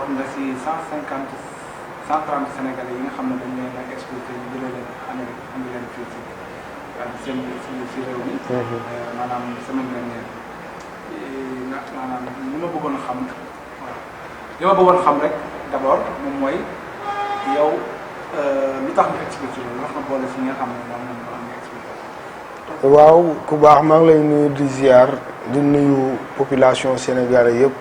bokk nga si 130 Sénégalais yi nga xam ne dañ leen a expulsé ñu jëlee leen Amérique andi leen fii si réew mi. maanaam semaine dernière maanaam li ma bëggoon xam waaw li ma bëggoon xam rek d'abord moom mooy yow lu tax nga expulsé loolu wax nga boole si ñi nga xam ne moom lañ ko am expulsé. waaw ku baax maa ngi lay nuyu di ziar di nuyu population sénégalaise yëpp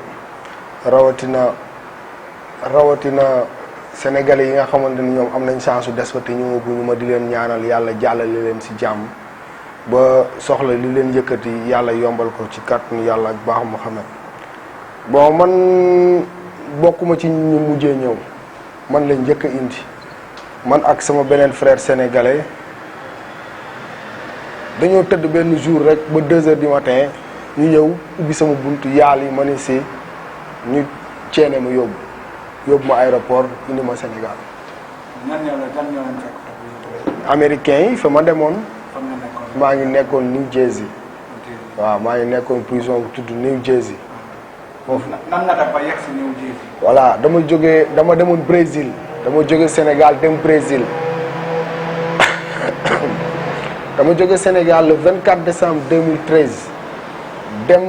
rawatina sénégalais yi nga xamante ni ñoom am nañ chance su des fa te ñëwaguñu ma di leen ñaanal yàlla jàllale leen si jàmm ba soxla li leen yëkkati yàlla yombal ko ci kàttanu yàlla ak baax Muhammad bon man bokkuma ci ñu mujjee ñëw man lañ njëkk a indi man ak sama beneen frère sénégalais dañoo tëdd benn jour rek ba 2 heures du matin ñu ñëw ubbi sama buntu yaal yi ma ne si ñu ceene ma yóbbu ma aéroport indi ma Sénégal. ñan ñoo leen fekk. américains yi fa ma demoon. fan nga nekkoon. maa ngi nekkoon New Jersey. waaw maa ngi nekkoon prison bu tudd New Jersey. foofu nan nga def ba yegg si New Jersey. voilà dama demoon Brésil dama jóge Sénégal dem Brésil dama jóge Sénégal le 24 décembre 2013 dem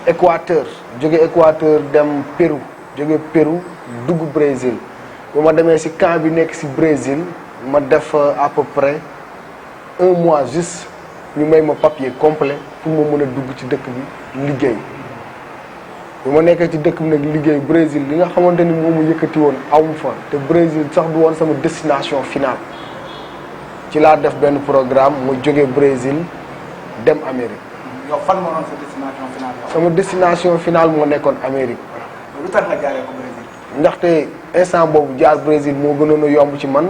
Équateur jóge Équateur dem Pérou jóge Pérou dugg Brésil bu ma demee ci camp bi nekk ci Brésil ma def à peu près 1 mois juste ñu may ma papier complet pour ma mën a dugg ci dëkk bi liggéey bu ma nekkee ci dëkk bi nag liggéey Brésil li nga xamante ni moom mu yëkkati woon awum fa te Brésil sax du woon sama destination finale ci laa def benn programme mu jóge Brésil dem Amérique. yow fan moo doon sa destination finale. sama destination finale moo nekkoon Amérique. lu tax nga jaaree ko Brésil. ndaxte instant boobu jaar Brésil moo gënoon a yomb ci man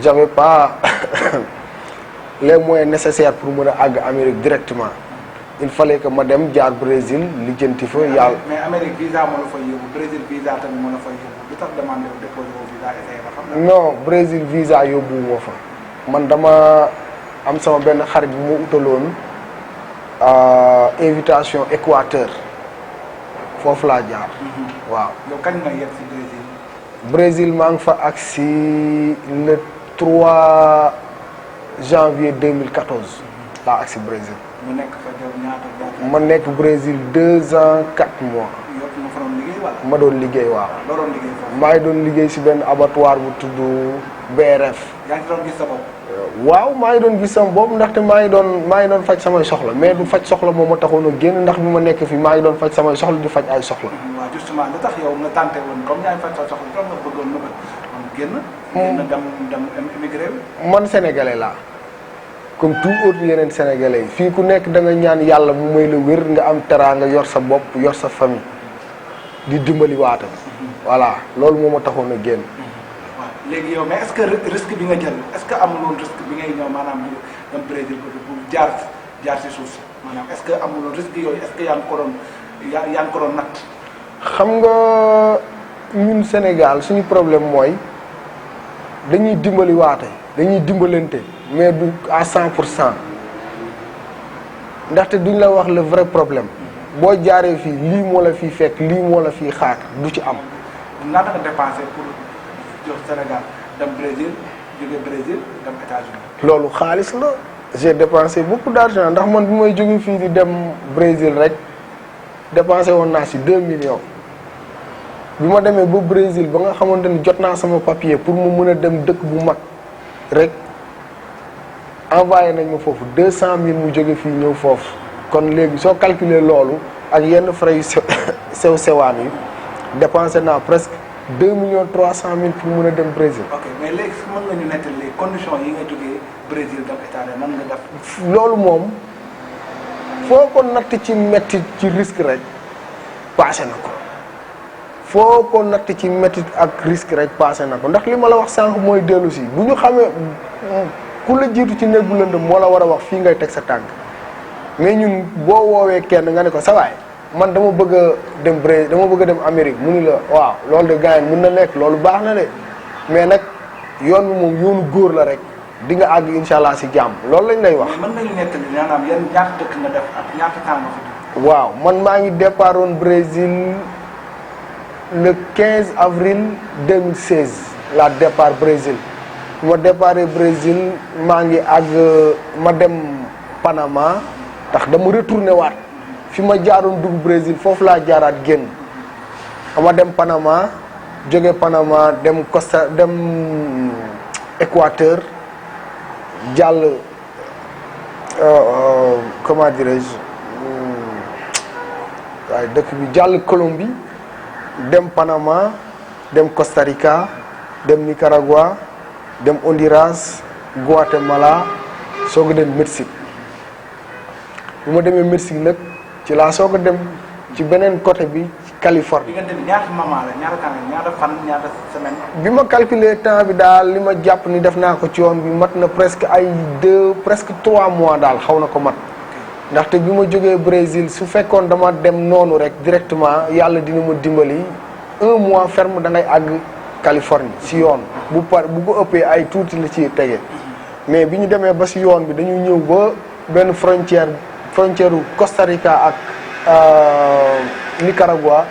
j'avais pas les moyens nécessaires pour mën a àgg Amérique directement il fallait que ma dem jaar Brésil lijjanti fa yàlla. mais Amérique visa moo la fay yóbbu Brésil visa tamit moo la fay yóbbu lu tax demandé wu déposé wu visa essayé ba xam. non Brésil visa yóbbuwuma fa man dama am sama benn xarit bu ma utaloon invitation Équateur foofu laa jaar. waaw yow kañ nga yegg si Brésil. Brésil maa ngi fa agsi le 3 janvier 2014 laa agsi Brésil. mu nekk fa jaww ñaata. ma nekk Brésil 2 ans 4 mois. yow ma fa doon liggéey wala. ma doon liggéey waaw. loo doon liggéey foofu. maa ngi doon liggéey si benn abattoir bu tudd BRF. yaa ngi doon gis sa bopp. waaw maa ngi doon gis sama bopp ndaxte maa ngi doon faj samay soxla mais du faj soxla moom ma taxoon a génn ndax bi ma nekk fii maa ngi doon faj samay soxla di faj ay soxla. waaw justement lu tax yow nga tenté woon comme yaa ngi faj sa soxla loolu nga bëggoon nga génn. dem immigré bi. man sénégalais laa comme tout autre yeneen sénégalais yi fii ku nekk da nga ñaan yàlla mu may la wér nga am teraanga yor sa bopp yor sa famille di dimbali waata. voilà loolu moo ma taxoon a génn. léegi yow mais est-ce que risque bi nga jël est-ce que amuloon risque bi ngay ñëw maanaam dem Brésil pour jaar si suuf si maanaam est-ce que amuloon risque yooyu est-ce que yaa ngi ko doon natt. xam nga ñun Sénégal suñu problème mooy dañuy dimbali waate dañuy dimbalante mais du à 100% ndaxte duñ la wax le vrai problème boo jaaree fii lii moo la fii fekk lii moo la fii xaar du ci am. naata nga dépensé pour. Sénégal dem Brésil jóge Brésil dem États-Unis. loolu xaalis la j'ai dépensé beaucoup d'argent ndax man bi may jóge fii di dem Brésil rek dépensé woon naa si 2 millions bi ma demee ba Brésil ba nga xamante ni jot naa sama papier pour mu mën a dem dëkk bu mag rek envoyé nañ ma foofu 200 000 mu jóge fii ñëw foofu kon léegi soo calculer loolu ak yenn frais yu sew sewaan yi dépensé naa presque 2 millions 300 000 pour mën a dem Brésil. ok mais léegi mën nga ñu nettali les conditions yi nga jógee Brésil dem États-Unis nan nga def. loolu moom foo ko natt ci métti ci risque rek passé na ko foo ko natt ci métti ak risque rek passé na ko ndax li ma la wax sànq mooy dellu si bu ñu xamee ku la jiitu ci néeg bu lëndëm moo la war a wax fii ngay teg sa tànk mais ñun boo woowee kenn nga ne ko sa waay man dama bëgg a dem Brésil dama bëgg a dem Amérique mu ni la waaw loolu de gars mën na nekk loolu baax na de mais nag yoon bi moom yoonu góor la rek di nga àgg incha allah si jàmm loolu lañ lay wax. mais mën nañu nettali maanaam yan ñaata dëkk nga def ak ñaata temps nga fi def. waaw man maa ngi départoon Brésil le 15 avril 2016 la départ Brésil bu ma déparé Brésil maa ngi ma dem Panama ndax dama retourné waat fi ma jaaroon dugg Brésil foofu laa jaaraat génn ma dem Panama jóge Panama dem Équateur jàll comment dirais-je waaye dëkk bi jàll Colombie dem Panama dem Costa Rica dem Nicaragua dem Honduras Guatemala soog a dem Mexique bu ma demee Mexique nag ci laa soog a dem ci beneen côté bi Californie. bi nga dem ñaata moment la ñaata fan ñaata semaine. bi ma calculer temps bi daal li ma jàpp ni def naa ko ci yoon bi mat na presque ay presque 3 mois daal xaw na ko mat. ndaxte bi ma jógee Brésil su fekkoon dama dem noonu rek directement yàlla dina ma dimbali 1 mois ferme da ngay àgg Californie si yoon. bu ko ëppee ay tuuti la ci tege. mais bi ñu demee ba si yoon bi dañu ñëw ba benn frontière Costa Rica ak Nicaragua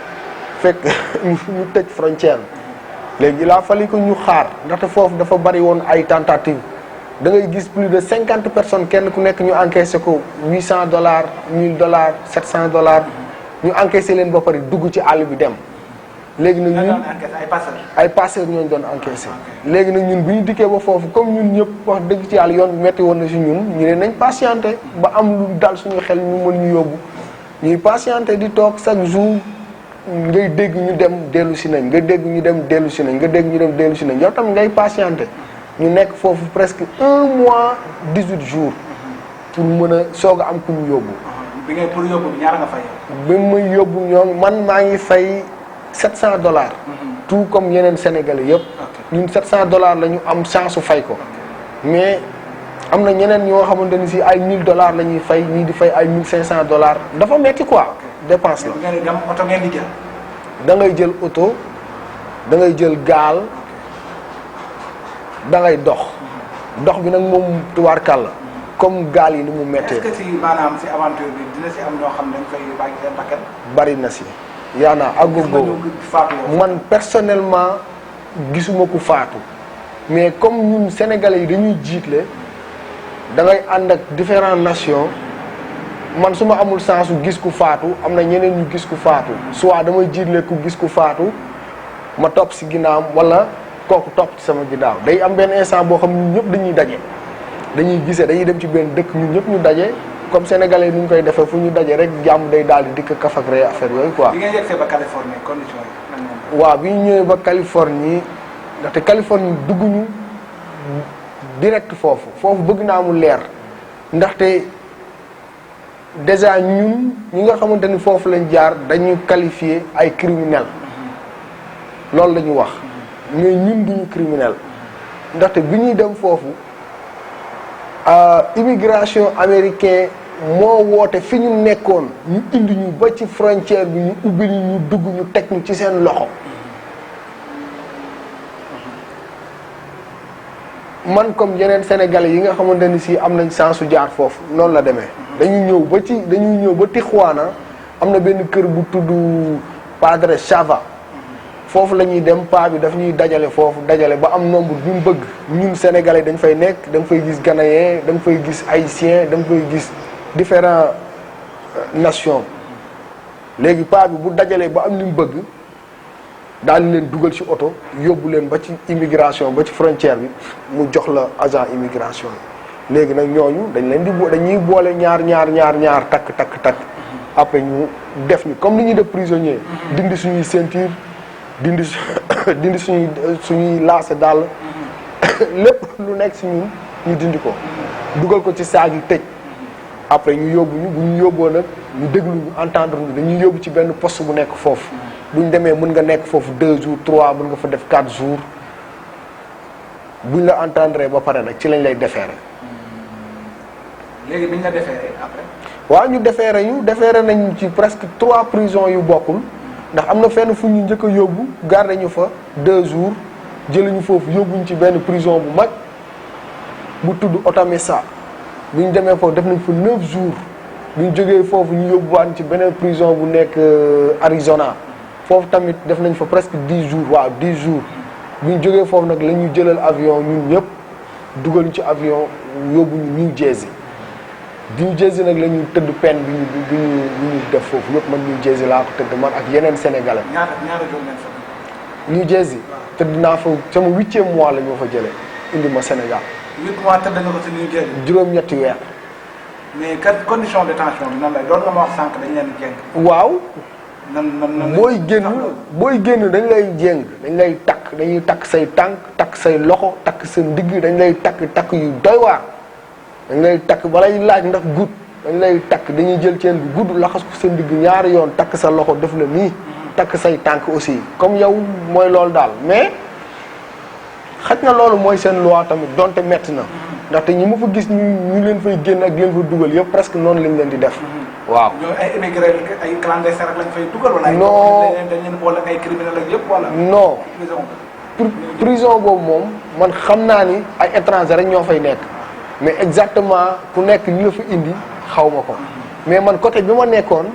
fekk ñu tëj frontière léegi il a fallu que ñu xaar ndaxte foofu dafa bari woon ay tentatives da ngay gis plus de 50 personnes kenn ku nekk ñu encaissé ko $800 $1000 $700 ñu encaissé leen ba pare dugg ci àll bi dem. léegi nag ñun ay passeurs ñooñu doon encaissé. léegi nag ñun bu ñu dikkee ba foofu comme ñun ñëpp wax dëgg ci yàlla yoon bi metti woon na si ñun ñu ne nañ patienté ba am lu dal suñu xel ñu mën ñu yóbbu ñuy patienté di toog chaque jour ngay dégg ñu dem dellu si nañ nga dégg ñu dem dellu si nañ nga dégg ñu dem dellu si nañ yow tam ngay patienté ñu nekk foofu presque 1 mois 18 jours pour mën a soog a am ku ñu yóbbu. bi ngay pour yóbbu ñaar nga fay. bi muy yóbbu ñoom man maa ngi fay $700. tout comme yeneen sénégalais yëpp. ñun $700 la ñu am chance su fay ko. mais am na ñeneen ñoo xamante ni si ay $1000 la ñuy fay ñii di fay ay $1500 dafa metti quoi. dépense la ngeen di dem oto ngeen di jël. da ngay jël oto da ngay jël gaal da ngay dox. dox bi nag moom tubaarkàlla comme gaal yi ni mu méttee. est-ce que si maanaam si aventure bi dina si am ñoo xam dañ koy bàyyi seen bakkan. bari na si. yaa naa agogo man personnellement gisuma ku faatu mais comme ñun sénégalais yi dañuy jiitle da ngay ànd ak différentes nations man su ma amul chance su gis ku faatu am na ñeneen ñu gis ku faatu soit damay jiitle ku gis ku faatu ma topp si ginnaawam wala kooku topp ci sama ginnaaw day am benn instant boo xam ñun ñëpp dañuy daje dañuy gisee dañuy dem ci benn dëkk ñun ñëpp ñu daje comme sénégalais ni ñu koy defee fu ñu daje rek jàmm day daal di dikk kaf ak ree affaire yooyu quoi. bi ngeen yegsee ba Californie condition yi. waaw bi ñu ñëwee ba Californie ndaxte Californie dugguñu direct foofu bëgg naa mu leer ndaxte déjà ñun ñi nga xamante ni foofu lañ jaar dañu qualifié ay criminel loolu la ñu wax mais ñun duñu criminel ndaxte bi ñuy dem foofu. immigration américain moo woote fi ñu nekkoon ñu indi ñu ba ci frontière bi ñu ubbi ñu dugg ñu teg ñu ci seen loxo man comme yeneen sénégalais yi nga xamante ni si am nañ chance su jaar foofu noonu la demee. dañuy ñëw ba Tijuana am na benn kër bu tudd Padre Chava foofu la ñuy dem paa bi daf ñuy dajale foofu dajale ba am nombre bi mu bëgg ñun sénégalais dañ fay nekk da nga fay gis ghanéen da nga fay gis haïtien da nga fay gis différents nations léegi paa bi bu dajalee ba am li mu bëgg daal di leen dugal ci oto yóbbu leen ba ci immigration ba ci frontière bi mu jox la agent immigration bi léegi nag ñooñu dañuy boole ñaar takk après ñu def ni comme ni ñuy def prisonnier dindi suñuy ceinture dindi suñuy laase daal lépp lu nekk si ñun ñu dindi ko dugal ko ci saag yi tëj après ñu yóbbu ñu bu ñu yóbboo nag ñu déglu ñu entendre ñu dañuy yóbbu ci benn poste bu nekk foofu buñ demee mën nga nekk foofu 2 jours 3 mën nga fa def 4 jours buñ la entendre ba pare nag ci lañ lay defeere. léegi biñ la defeere après. waaw ñu defeere nañ ci presque 3 prisons yu bokkul ndax am na fenn fu ñu njëkk a yóbbu garder ñu fa 2 jours jëluñu foofu yóbbuñ ci benn prison bu mag bu tudd Otamesa bu ñu demee foofu def nañ fa 9 jours bu ñu jógee foofu ñu yóbbuwaat ci beneen prison bu nekk Arizona foofu tamit def nañ fa presque 10 jours waaw 10 jours bu ñu jógee foofu nag la ñu jëlal avion ñun ñëpp dugal ñu ci avion yóbbu ñu New Jersey nag la ñu tëdd peine bi ñu def foofu yëpp man New Jersey laa ko tëdd man ak yeneen sénégalais. ñaata jours ngeen fa. New Jersey tëdd naa fa sama 8e mois la ñu fa jëlee indi ma Sénégal. 8 mois tëdd nga ko ci New Jersey. juróom-ñetti weer. mais condition de détention bi nan la doon nga ma wax sànq dañ leen jéng. waaw. nan booy génn dañ lay jéng dañ lay takk dañuy takk say tànk takk say loxo takk sa ndigg dañ lay takk yu doy waar. dañ lay takk balay laaj ndax gudd dañ lay takk dañuy jël ceen bi gudd laxas ko sa ndigg ñaari yoon takk sa loxo def la nii. takk say tànk aussi comme yow mooy loolu daal mais xaj na loolu mooy seen loi tamit donte metti na. ndaxte ñi ma fa gis ñu leen fay génn ak leen fa dugal yëpp presque noonu lañ leen di def. waaw ñooy ay immigré ay clandestin rek lañ fay dugal wala. non dañ leen boole ay criminel ak yëpp wala. non prison boobu moom man xam naa ni ay étranger rek ñoo fay nekk mais exactement ku nekk li la fa indi xaw ma ko mais man côté bi ma nekkoon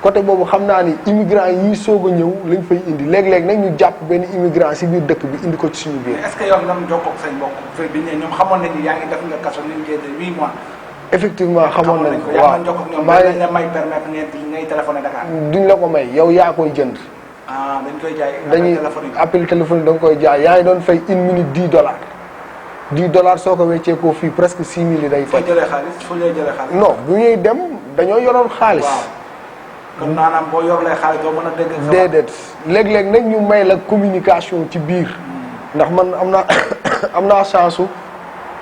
côté boobu xam naa ni immigrant yi soog a ñëw lañ fay indi léeg-léeg nag ñu jàpp benn immigrant si biir dëkk bi indi ko ci suñu biir. est-ce que yow lan jokkoo ak say mbokk fay bi ñoom xamoon nañu yaa ngi def nga kaso ni ngeen de 8 mois. effectivement xamoon nañ ko waaw maa ngi la may permettre ngay téléphoné Dakar. duñ la ko may yow yaa koy jënd. dañ koy jaay. dañuy appel téléphonique da nga koy jaay yaa ngi doon fay 1 minute $10 soo ko wecceekoo fii presque 6000 yi day fay. foo jëlee xaalis foo ñuy jëlee xaalis. non bu ñuy dem dañoo yoroon xaalis. kon maanaam boo yorlee xaalis doo mën a dégg. déedéet léeg-léeg nag ñu may la communication ci biir. ndax man am naa chance su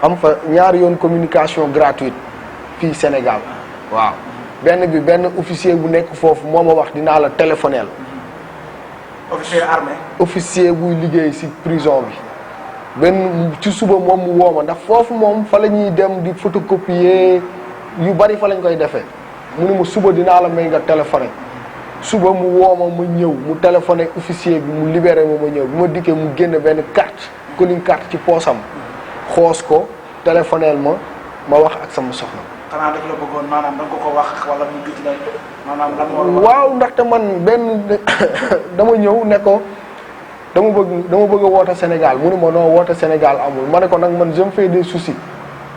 am fa ñaari yoon communication gratuite fii Sénégal. waaw benn officier bu nekk foofu moo ma wax dinaa la téléphoneel. officier armé. officier buy liggéey ci prison bi. benn ci suba moom mu woo ma ndax foofu moom fa la ñuy dem di photocopier yu bari fa lañ koy defee mu ne ma suba dinaa la may nga téléphoné suba mu woo ma ñëw mu téléphoné officier bi mu libéré ma ñëw bi ma dikkee mu génn benn carte calling carte ci poosam xoos ko téléphoneel ma wax ak sama soxna. xanaa daf la bëggoon maanaam da nga ko wax wala mu gis la maanaam lan moo waaw ndaxte man dama ñëw ne ko dama bëgg a woote Sénégal mu ne ma noo woote Sénégal amul ma ne ko nag man je me fais des soucis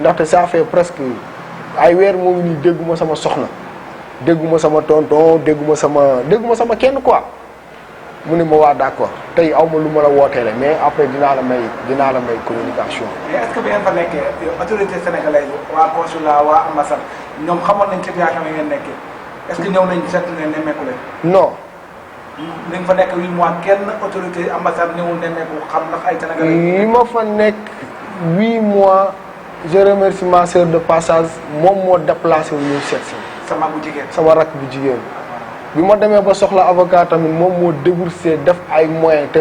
ndaxte ça fait presque ay weer moo ngi nii dégguma sama soxna dégguma sama tonton dégguma sama kenn quoi mu ne ma waa d'accord tey aw ma lu ma la wooteele mais après dinaa la may communication. mais est-ce que bi ngeen fa nekkee autorité sénégalaise waa consulat waa ambassade ñoom xamoon nañ situation yi ngeen nekkee est-ce que ñëw nañ seet ne nemmeeku leen. non. li nga fa nekk 8 mois kenn autorité ambassade ñëwul nemmeeku xam ndax ay sénégalais. li ma fa nekk 8 mois je remercie ma sœur de passage moom moo déplacé wu ñëw seet si. sama bu jigéen sama rakk bu jigéen. bi ma demee ba soxla avocat tamit moom moo déboursé def ay moyens te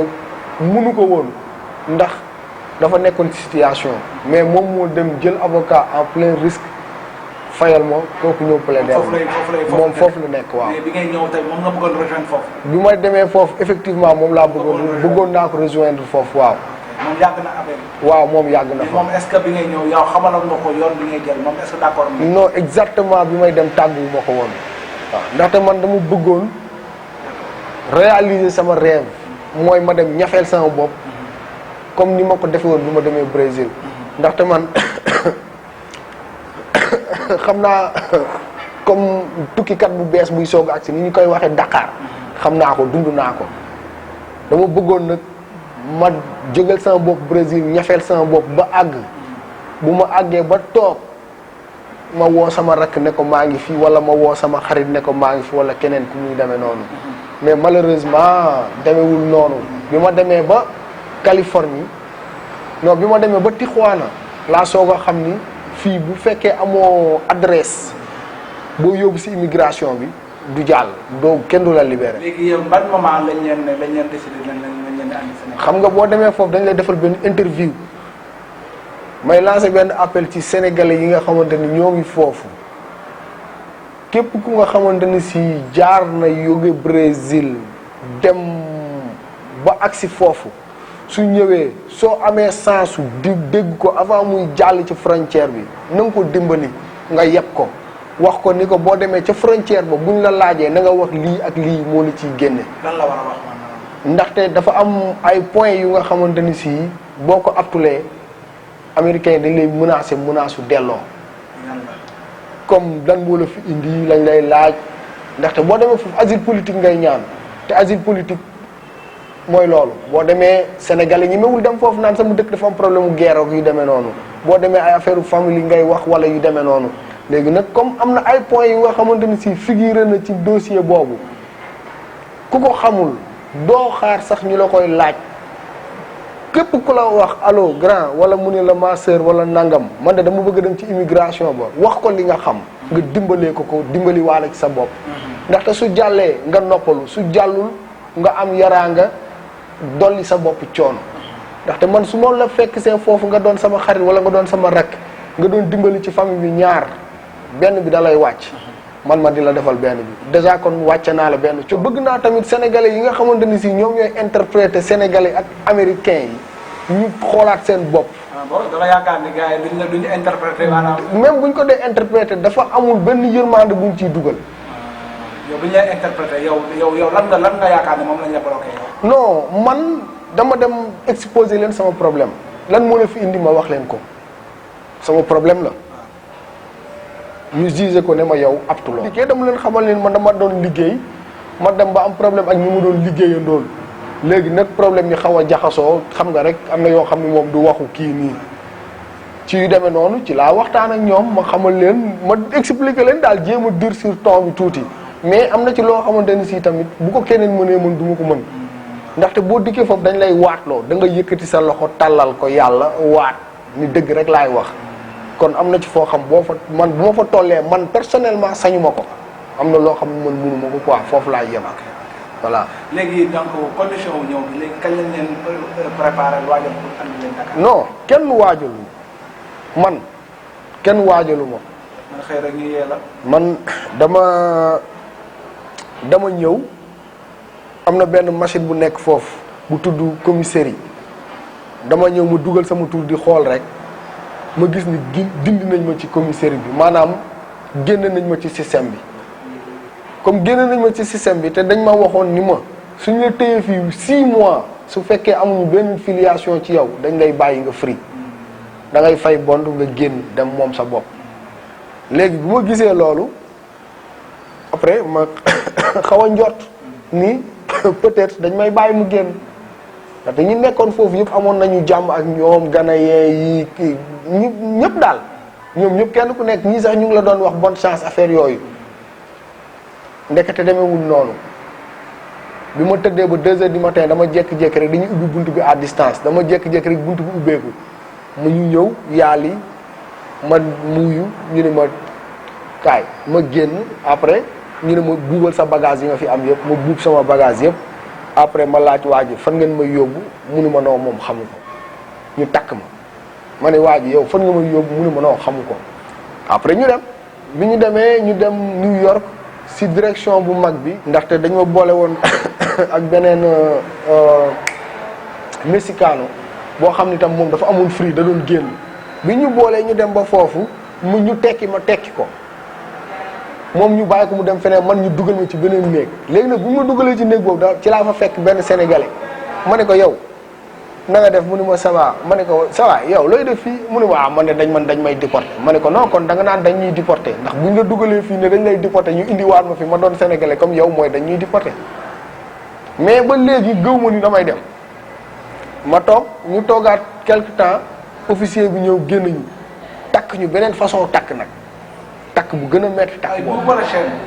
mënu ko woon ndax dafa nekkoon ci situation mais moom moo dem jël avocat en plein risque fayal ma kooku ñëw plaider moom foofu la nekk waaw. mais bi ngay ñëw tey moom nga bëggoon rejoindre foofu. bi ma demee foofu effectivement moom laa bëggoon naa ko rejoindre foofu waaw. moom yàgg na affaire bi. waaw moom yàgg na fa. moom est-ce que bi ngay ñëw yow xamaloon nga ko yoon bi ngay jël moom est-ce que d'accord. non exactement bi may dem tàggu ma ko woon. waaw ndaxte man dama bëggoon réaliser sama rêve mooy ma dem ñafeel sama bopp comme ni ma ko defee woon bi ma demee Brésil ndaxte man xam naa comme tukkikat bu bees buy soog ak si ni ñu koy waxee Dakar xam naa ko dund naa ko dama bëggoon nag ma jógal sama bopp Brésil ñafeel sama bopp ba àgg bu ma àggee ba toog ma woo sama rakk ne ko maa ngi fi wala ma woo sama xarit ne ko maa ngi fi wala keneen ku muy demee noonu mais malheureusement demewul noonu bi ma demee ba Californie non bi ma demee ba Tijuana laa soog a xam ni fii bu fekkee amoo adresse boo yóbbu ci immigration bi du jàll doo kenn du la libéré. léegi yow ban moment lañ leen décidé lañ leen andi Sénégal. xam nga boo demee foofu dañ lay defal benn interview may lancer benn appel ci sénégalais yi nga xamante ni ñoo ngi foofu képp ku nga xamante ni si jaar na jóge Brésil dem ba agsi foofu su ñëwee soo amee chance su di dégg ko avant muy jàll ci frontière bi na nga ko dimbali nga yeb ko wax ko ni ko boo demee ca frontière ba buñ la laajee na nga wax lii ak lii moo la ciy génne. lan la war a wax maanaam. ndaxte dafa am ay points yu nga xamante ni si boo ko aptulee américains yi dañ lay menacer menace delloo. comme lan moo la fi indi lañ lay laaj ndaxte boo demee foofu asile politique ngay ñaan te asile politique mooy loolu boo demee Sénégalais ñi mewul dem foofu naan sama dëkk dafa am problème mu guerre ak yu demee noonu boo demee ay affaire famille ngay wax wala yu demee noonu léegi nag comme am na ay points yu nga xamante ni si figuré na ci dossier boobu ku ko xamul doo xaar sax ñu la koy laaj képp ku la wax allo grand wala mu ne la ma sœur wala nangam man de dama bëgg dem ci immigration ba wax ko li nga xam nga dimbalee ko dimbali waale ci sa bopp. ndaxte su jàllee nga noppalu su jàllul nga am yaraanga dolli sa bopp coono ndaxte man su ma la fekk see foofu nga doon sama xarit wala nga doon sama rakk nga doon dimbali ci famille bi ñaar benn bi da lay wàcc man ma di la defal benn bi déjà kon wàcce naa la benn co bëgg naa tamit sénégalais yi nga xamante ni si ñoom ñooy interpréter sénégalais ak américains yi ñu xoolaat seen bopp. bon dama yaakaar ni gars yi duñu interpréter maanaam. même buñ ko dee interpréter dafa amul benn yërmande buñ ciy dugal. yow bi ñu lay interpréter yow lan nga yaakaar ne moom lañ la bloqué yow. non man dama dem exposer leen sama problème lan moo la fi indi ma wax leen ko sama problème la. ñu jugé ko ne ma yow aptuloo liggéey dama leen xamal leen man dama doon liggéey ma dem ba am problème ak ñi mu doon liggéeyandool léegi nag problème yi xaw a jaxasoo xam nga rek am na yoo xam ne moom du waxu kii nii ci yu demee noonu ci laa waxtaan ak ñoom ma xamal leen ma expliquer leen daal jéem a durcir ton bi tuuti mais am na ci loo xamante ni si tamit bu ko keneen mënee mën du ma ko mën ndaxte boo dikkee foofu dañ lay waatloo da nga yëkkati sa loxo tàllal ko yàlla waat ni dëgg rek laay wax kon am na ci foo xam boo fa man bu ma fa tollee man personnellement sañu ma ko am na loo xam ne man mënu ma ko quoi foofu laay yem voilà. léegi donc condition wu ñëw bi léegi kañ lañ leen préparé waajal pour andi leen Dakar. non kenn waajalu man kenn waajalu ma. man xëy rek ñu yee la. man dama ñëw am na benn machine bu nekk foofu bu tudd commissairie dama ñëw ma dugal sama tur di xool rek. ma gis ni dindi nañ ma ci commissairie bi maanaam génn nañ ma ci système bi comme génn nañ ma ci système bi te dañ ma waxoon ni ma suñ la téye fii 6 mois su fekkee amuñu benn filiation ci yow dañ lay bàyyi nga free da ngay fay bond nga génn dem moom sa bopp. léegi bu ma gisee loolu après ma xaw a njort ni peut-être dañ may bàyyi mu génn. ndaxte ñi nekkoon foofu yëpp amoon nañu jàmm ak ñoom ghanéen yi ñëpp daal ñoom ñëpp kenn ku nekk ñii sax ñu ngi la doon wax bonne chance affaire yooyu ndekete demewul noonu bi ma tëddee ba 2 heures du matin dama jékki-jékki rek dañuy ubbi bunt bi à distance dama jékki-jékki rek bunt bi ubbeeku mu ñu ñëw yaali ma muuyu ñu ne ma kaay ma génn après ñu ne ma buubal sa bagage yi nga fi am yëpp ma buub sama bagage yëpp après ma laaj waa ji fan ngeen may yóbbu munu ma noo moom xamu ko ñu takk ma ne waa ji yow fan nga may yóbbu munu ma noo xamu ko après ñu dem bi ñu demee ñu dem New York si direction bu mag bi ndaxte dañ ma boole woon ak beneen mexicano boo xam ni tam moom dafa amoon free da doon génn bi ñu boolee ñu dem ba foofu mu ñu tekki ma tekki ko moom ñu bàyyi ko mu dem feneen man ñu dugal ma ci beneen néeg léegi nag bu ñu ma dugalee ci néeg boobu daal ci laa fa fekk benn sénégalais ma ne ko yow na nga def mu ne ma ça va ma ne ko ça va yow looy def fii mu ne waaw man de dañ may déporté ma ne ko non kon da nga naan dañ ñuy déporté ndax bu ñu la dugalee fii ne dañ lay déporté ñu indiwaat ma fi ma doon sénégalais comme yow mooy dañ ñuy déporté mais ba léegi gëw ma ni damay dem ma toog ñu toogaat quelque temps officier bi ñëw génn ñu takk ñu beneen façon takk nag takk bu gën a métti takk boobu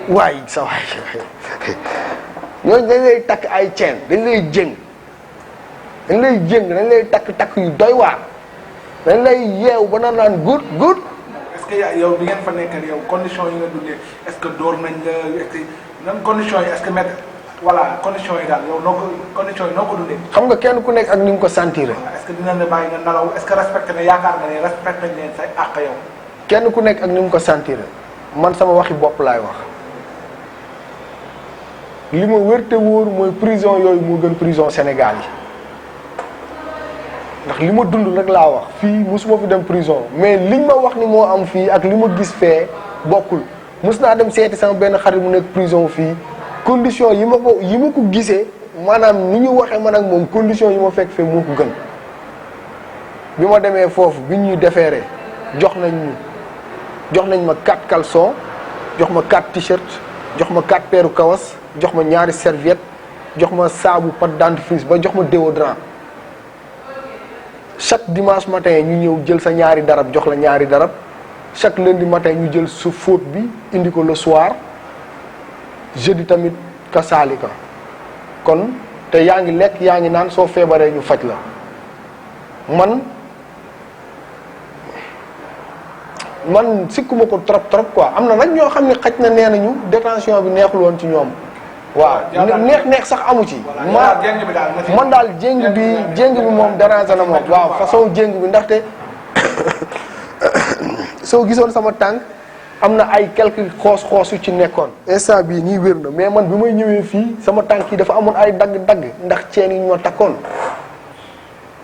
waay sa waay ñooñu dañ lay takk ay chaîne dañ lay jëng dañ lay takk yu doy waar dañ lay yeew ba naan good est-ce que yow bi ngeen fa nekkal yow condition yi nga dundee est-ce que door nañ la est-ce que même condition yi est-ce que métti voilà condition yi daal yow noo ko dundee. xam nga kenn ku nekk ak ni nga ko sentir. est-ce que dinañ la bàyyi nga nalaw est-ce que respecté na yaakaar nga ne respecté nañ leen say àq yow. kenn ku nekk ak ni nga ko sentir man sama waxi bopp laay wax li ma wér te wóor mooy prison yooyu moo gën prison Sénégal yi ndax li ma dund rek laa wax fii musuma fi dem prison mais liñ ma wax ni moo am fii ak li ma gis fee bokkul mës naa dem seeti sama benn xarit mu nekk prison fii condition yi ma ko gisee maanaam ni ñu waxee man ak moom condition yi ma fekk fee moo ko gën. bi ma demee foofu bi ñuy defeeree jox nañ ma 4 caleçons jox ma 4 t-shirt jox ma 4 paires kawas jox ma ñaari serviette jox ma saabu pâte dentifrice ba jox ma déodorant chaque dimanche matin ñu ñëw jël sa ñaari darab jox la ñaari darab chaque lundi matin ñu jël su fóot bi indi ko le soir jeudi tamit kasaalika kon te yaa ngi lekk yaa ngi naan soo feebaree ñu faj la man sikkuma ko trop quoi am na nag ñoo xam ne xaj na nee nañu détention bi neexul woon ci ñoom waaw neex sax amu ci man daal jéng bi moom déranger na moom waaw façon jéng bi ndaxte soo gisoon sama tànk am na ay quelques xoos yu ci nekkoon instant bii nii wér na mais man bi may ñëwee fii sama tànk yi dafa amoon ay dagg-dagg ndax ceen yi ñu ma takkoon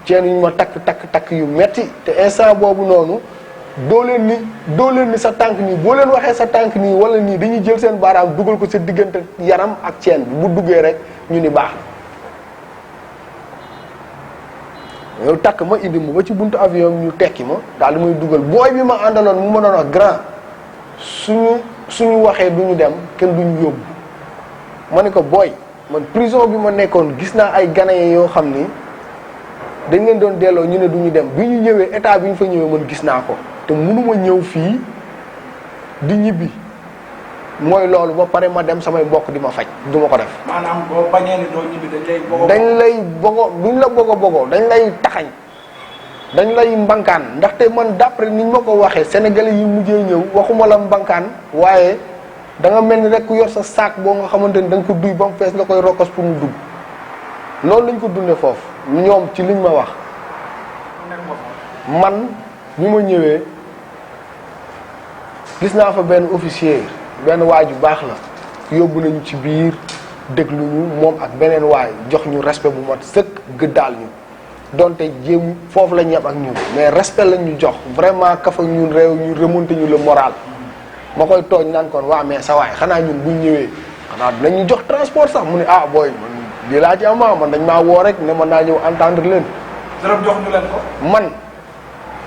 ceen yi ñu ma takk yu metti te instant boobu noonu doo leen ni sa tànk nii boo leen waxee sa tànk nii wala nii dañuy jël seen baaraam dugal ko sa diggante yaram ak ceen bi bu duggee rek ñu ni baax na yow takk ma indi ma ba ci buntu avion ñu tekki ma daal di may dugal booy bi ma àndaloon mu ma doon wax grand suñu waxee du ñu dem kenn duñu yóbbu ma ne ko booy man prison bi ma nekkoon gis naa ay Ghanéens yoo xam ni dañ leen doon delloo ñu ne duñu dem bi ñu ñëwee état bi ñu fa ñëwee man gis naa ko te mënuma ñëw fii di ñibbi mooy loolu ba pare ma dem samay mbokk di ma faj du ma ko def. maanaam boo bañee ni doo ñibbi dañ lay bogo duñ la bogo dañ lay taxañ dañ lay mbankaan ndaxte man d'après niñ ma ko waxee sénégalais yi mujjee ñëw waxuma la mbankaan waaye da nga mel ni rek ku yor sa saak boo nga xamante ni da nga ko duy ba mu fees nga koy rokkos pour mu dugg loolu lañ ko dundee foofu ñoom ci liñ ma wax. man bi ma ñëwee gis naa fa benn officier benn waay ju baax la yóbbu nañu ci biir déglu ñu moom ak beneen waay jox ñu respect bu mat sëkk gëddaal ñu donte jéem foofu la ñem ak ñun mais respect lañ ñu jox vraiment kafa ñun réew ñu remonté ñu le moral ma koy tooñ naan kon waa mais sa waay xanaa ñun buñ ñëwee xanaa dinañ ñu jox transport sax mu ne ah booy man lii laa ci ama man dañ maa woo rek ne mën naa ñëw entendre leen. dërëm jox ñu leen ko. man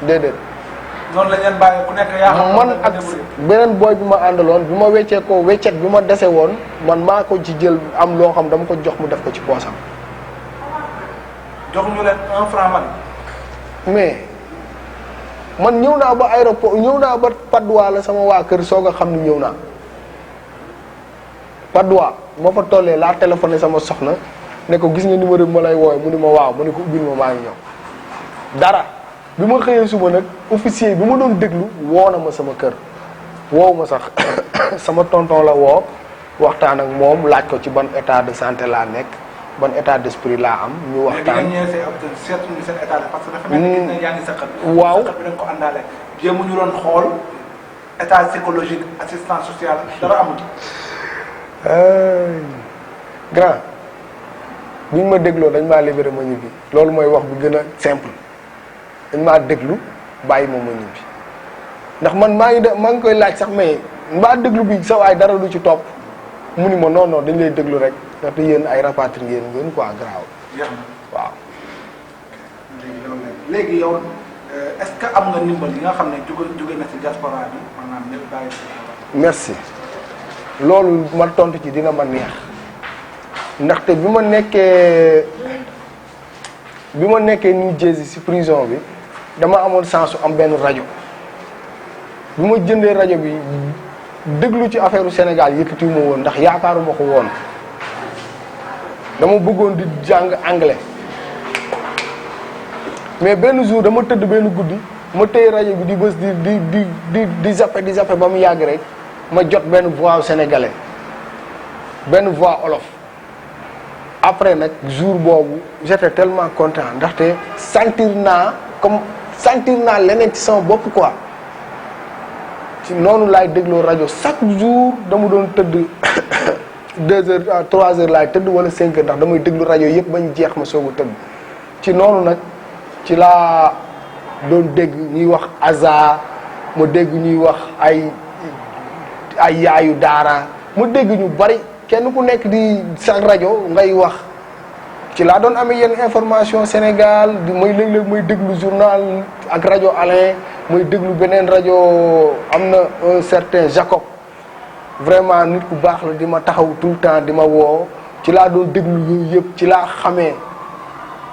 déedéet. noonu la ñu leen bàyyi ku nekk yaa xam man ak beneen booy bi ma àndaloon bi ma weccee ko weccet bi ma dese woon man maa ko ci jël am loo xam dama ko jox mu def ko ci poosam. jox ñu leen 1 franc man. mais man ñëw naa ba aéroport ñëw naa ba Padois la sama waa kër soog a xam ni ñëw naa Padois moo fa tollee laa téléphoné sama soxna ne ko gis nga numéro bi ma lay wooye mu ni ma waaw mu ne ko ubbil ma maa ngi ñëw dara. bi ma xëyee suba nag officier bi ma doon déglu woo na ma sama kër woowu ma sax sama tonton la woo waxtaan ak moom laaj ko ci ban état de santé laa nekk ban état d'esprit laa am. ñu waxtaan mais bi nga ñëwee seetlu seen état parce que dafa mel ni gis nañ yaa ngi saqat. waaw saqat bi dañ ko àndaale. jéem ñu doon xool état psychologique assistance sociale dara amul. grand bi ñu ma dégloo dañ maa libéré ma ñibbi loolu mooy wax bi gën a simple. dañ maa déglu bàyyi ma ma ñibbi ndax man maa ngi koy laaj sax mais mbaa déglu bi sa waay dara du ci topp mu ni ma non dañ lay déglu rek ndaxte yéen ay rapatrié ngeen quoi garaaw. waaw. léegi yow est-ce que am nga ndimbal yi nga xam ne jóge na ci diaspora bi maanaam ñëpp bàyyi. merci loolu ma tontu ci dina ma neex ndaxte bi ma nekkee New Jersey ci prison bi. dama amoon chance am benn rajo bi ma jëndee rajo bi déglu ci affaire Sénégal yëkkatiwu ma woon ndax yaakaaruma ko woon dama bëggoon di jàng anglais mais benn jour dama tëdd benn guddi ma téye rajo bi di bës di zappe ba mu yàgg rek ma jot benn voix sénégalais benn voix olof après nag jour boobu j'étais tellement content ndaxte sentir naa leneen ci sama bopp quoi ci noonu laay dégloo rajo chaque jour dama doon tëdd 2 heures à 3 heures laay tëdd wala 5 heures ndax damay déglu rajo yëpp bañ jeex ma soog a tëdd ci noonu nag ci laa doon dégg ñuy wax Aza ma dégg ñuy wax ay yaayu daara mu dégg ñu bari kenn ku nekk di sa rajo ngay wax ci laa doon amee yenn information Sénégal di may léeg-léeg may déglu journal ak rajo Alain may déglu beneen rajo am na un certain Jacob vraiment nit ku baax la di ma taxaw tout le temps di ma woo ci laa doon déglu yooyu yëpp ci laa xamee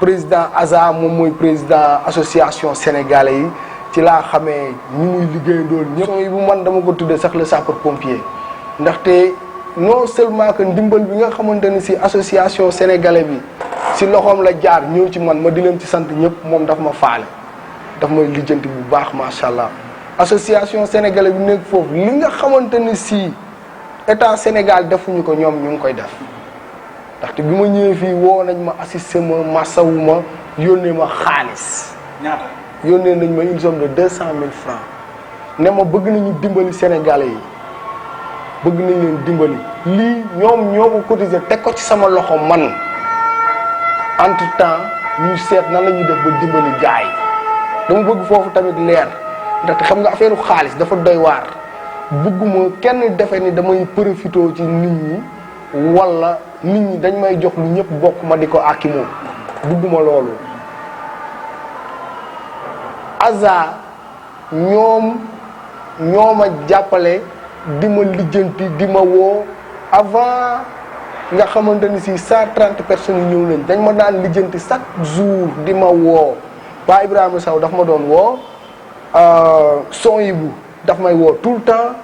président ASA moom mooy président association sénégalais yi ci laa xamee ñi muy liggéeyandool ñëpp yi bu man dama ko tuddee sax le sapeur pompier ndaxte non seulement que ndimbal bi nga xamante ni si association sénégalais bi si loxoom la jaar ñëw ci man ma di leen ci sant ñëpp moom daf ma faale daf may lijjanti bu baax macha allah association sénégalais bi nekk foofu li nga xamante ni si état Sénégal defuñu ko ñoom ñu ngi koy def ndaxte bi ma ñëwee fii woo nañ ma assisté ma masawu ma yónnee ma xaalis. ñaata. yónnee nañ ma une somme de 200 000 francs ne ma bëgg nañu dimbali sénégalais yi bëgg nañ leen dimbali lii ñoom ñoo ko cotiser teg ko ci sama loxo man entre temps ñu seet nan la ñuy def ba dimbali gars yi dama bëgg foofu tamit leer ndaxte xam nga affaire xaalis dafa doy waar bëgguma kenn defe ni damay profité ci nit ñi wala nit ñi dañ may jox lu ñëpp bokk ma di ko àkkimoo bëgguma loolu ASA ñoom ñoo ma jàppale di ma lijjanti di ma woo avant nga xamante ni si 130 personnes yi ñëw nañ dañ ma daan lijjanti chaque jour di ma woo Pa Ibrahima Sow daf ma doon woo son yi bu daf may woo tout le temps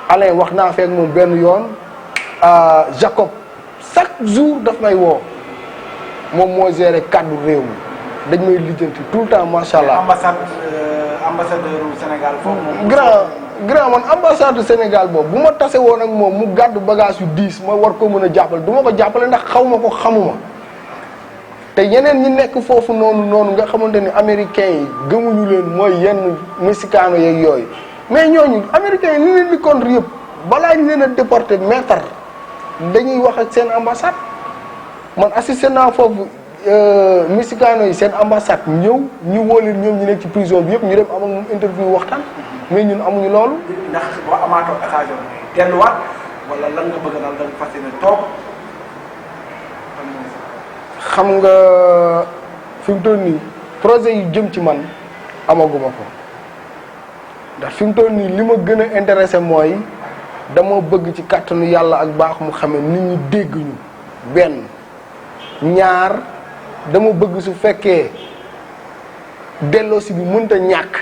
Alain wax naa feek moom benn yoon Jacob chaque jour daf may woo moom moo géré kàddu réew mi dañ may lijjanti tout le temps macha allah. ambassadeur du Sénégal foofu moom. grand man ambassade Sénégal boobu bu ma tase woon ak moom mu gàddu bagage yu 10 ma war ko mën a jàppale du ma ko jàppale ndax xaw ma ko xamuma te yeneen ñi nekk foofu noonu nga xamante ni américains yi gëmuñu leen mooy yenn mexicanos yeeg yooyu mais ñooñu américains yi li leen di contre yëpp balaa ñu leen a déporté mètre dañuy wax ak seen ambassade man assisté naa foofu mexicanos yi seen ambassade ñëw ñu woo leen ñoom ñu nekk ci prison bi yëpp ñu dem am ak moom interview waxtaan mais ñun amuñu loolu. ndax boo amaatoo occasion delluwaat wala lan nga bëgg daal da nga fas yéene toog. xam nga fi mu toll nii projet yu jëm ci man amaguma ko ndax fi mu toll nii li ma gën a intéressé mooy dama bëgg ci kàttanu yàlla ak baax mu xame nit ñi dégg ñu benn ñaar dama bëgg su fekkee delloosi bi mënta ñàkk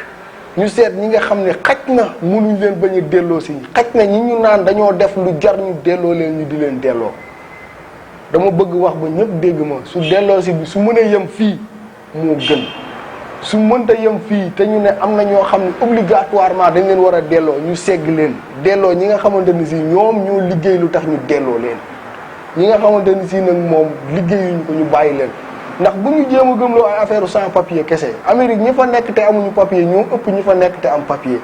ñu seet ñi nga xam ne xaj na mënuñ leen bañ a delloosi xaj na ñi ñu naan dañoo def lu jar ñu delloo leen ñu di leen delloo dama bëgg wax ba ñëpp dégg ma su delloosi bi su mënee yem fii moo gën su mënta yem fii te ñu ne am na ñoo xam ne obligatoirement dañ leen war a delloo ñu segg leen delloo ñi nga xamante ni si ñoom ñoo liggéey lu tax ñu delloo leen ñi nga xamante ni si nag moom liggéeyuñu ko ñu bàyyi leen ndax bu ñu jéem a gëmloo ay affaire sans papier kese Amérique ñi fa nekk te amuñu papier ñoo ëpp ñi fa nekk te am papier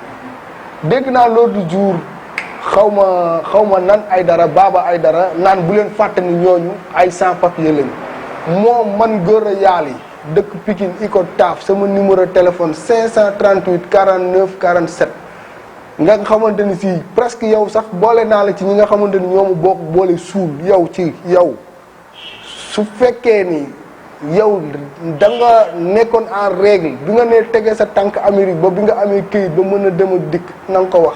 dégg naa l'autre jour xaw ma nan ay dara baaba ay dara naan bu leen fàtte ni ñooñu ay sans papier lañu moom man góor a yaal yi dëkk Pikine Iko Taaf sama numéro téléphone 538 49 47 nga xamante ni si presque yow sax boole naa la ci ñi nga xamante ni ñoo ma bokk boole suul yow ci yow su fekkee ni yow da nga nekkoon en règle bi nga nee tegee sa tànk Amérique ba bi nga amee këyit ba mën a dem ak dikk na nga ko wax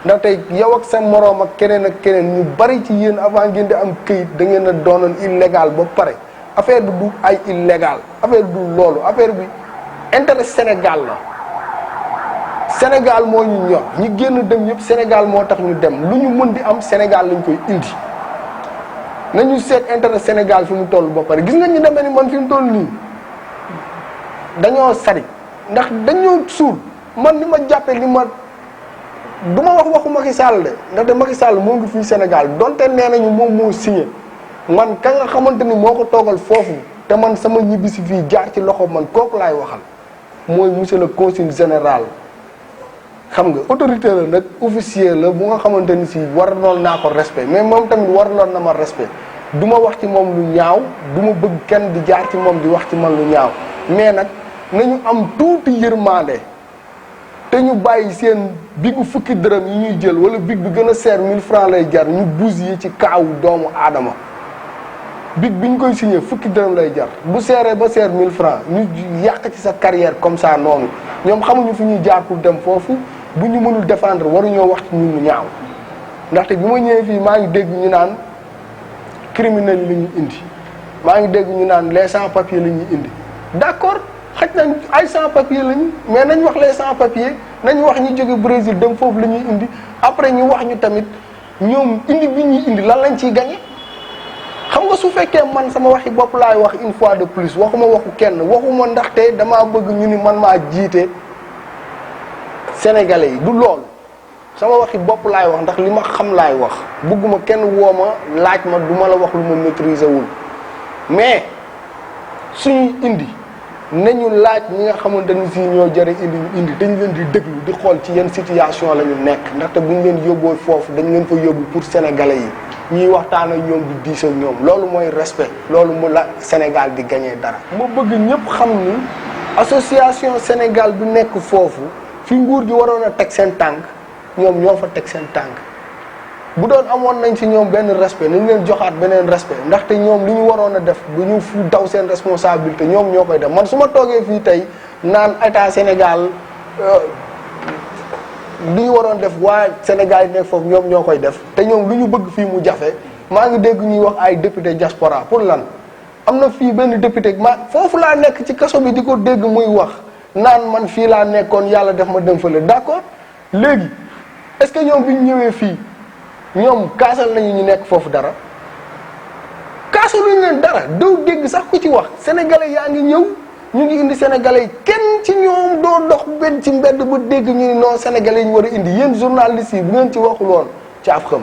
ndaxte yow ak sa moroom ak keneen ñu bari ci yéen avant ngeen di am këyit da ngeen a doonoon illégal ba pare affaire bi du ay illégal affaire bi du loolu affaire bi intérêt Sénégal la Sénégal moo ñu ñor ñi génn dem yëpp Sénégal moo tax ñu dem lu ñu mën di am Sénégal lañ koy indi nañu seet intérêt Sénégal fi mu toll ba pare gis nga ñu demee ni man fi mu toll nii dañoo sari ndax dañoo suul man ni ma jàppee li ma du ma wax waxu Macky Sall de ndaxte Macky Sall moo ngi fii Sénégal donte nee nañu moom moo signé man ka nga xamante ni moo ko toogal foofu te man sama ñibbisi fii jaar ci loxo man kooku laay waxal mooy monsieur le consul général xam nga autorité la nag officier la bu nga xamante ni si waraloon naa ko respect mais moom tamit waraloon na ma respect du ma wax ci moom lu ñaaw du ma bëgg kenn di jaar ci moom di wax ci man lu ñaaw mais nag nañu am tuuti yërmande te ñu bàyyi seen bigu fukki dërëm yi ñuy jël wala big bi gën a seer 1000 francs lay jar ñu bousiller ci kaawu doomu aadama big bi ñu koy signé fukki dërëm lay jar bu seeree ba seer 1000 francs ñu yàq ci sa carrière comme ça noonu ñoom xamuñu fi ñuy jaar pour dem foofu bu ñu mënul défendre waruñoo wax ci ñun lu ñaaw ndaxte bi ma ñëwee fii maa ngi dégg ñu naan criminels yi la ñuy indi maa ngi dégg ñu naan les sans papiers la ñuy indi d'accord xaj nañ ay sans papiers lañu mais nañ wax les sans papiers nañ wax ñu jóge Brésil dem foofu la ñuy indi après ñu wax ñu tamit ñoom indi bi ñuy indi lan lañ ciy gagné. xam nga su fekkee man sama waxi bopp laay wax une fois de plus waxuma waxu kenn waxuma ndaxte damaa bëgg ñu ni man maa jiite sénégalais yi du loolu sama waxi bopp laay wax ndax li ma xam laay wax bëgguma kenn woo ma laaj ma du ma la wax lu ma maîtriser wul mais suñuy indi nañu laaj ñi nga xamante ni si ñoo jëre indi ñu indi dañ leen di déglu di xool ci yenn situation la ñu nekk ndaxte bu ñu leen yóbboo foofu dañ leen fa yóbbu pour sénégalais yi ñuy waxtaan ak ñoom di diis ak ñoom loolu mooy respect loolu mu la Sénégal di gagné dara. ma bëgg ñëpp xam ni association Sénégal bi nekk foofu fi nguur gi waroon a teg seen tànk ñoom ñoo fa teg seen tànk bu doon amoon nañ ci ñoom benn respect nañ leen joxaat beneen respect ndaxte ñoom li ñu waroon a def bu ñu fu daw seen responsabilité ñoom ñoo koy def man su ma toogee fii tey naan état Sénégal li ñu waroon def waa Sénégal yi nekk foofu ñoom ñoo koy def te ñoom lu ñu bëgg fii mu jafe maa ngi dégg ñuy wax ay député diaspora pour lan am na fii benn député foofu laa nekk ci kaso bi di ko dégg muy wax naan man fii laa nekkoon yàlla def ma dem fële d'accord léegi est-ce que ñoom bi ñu ñëwee fii ñoom kaasal nañu ñu nekk foofu dara kaasaluñu leen dara doo dégg sax ku ci wax sénégalais yaa ngi ñëw ñu ngi indi sénégalais yi kenn ci ñoom doo dox benn ci mbedd ba dégg ñu ni non sénégalais yi ñu war a indi yéen journalistes yi bu ngeen ci waxul woon caaf xam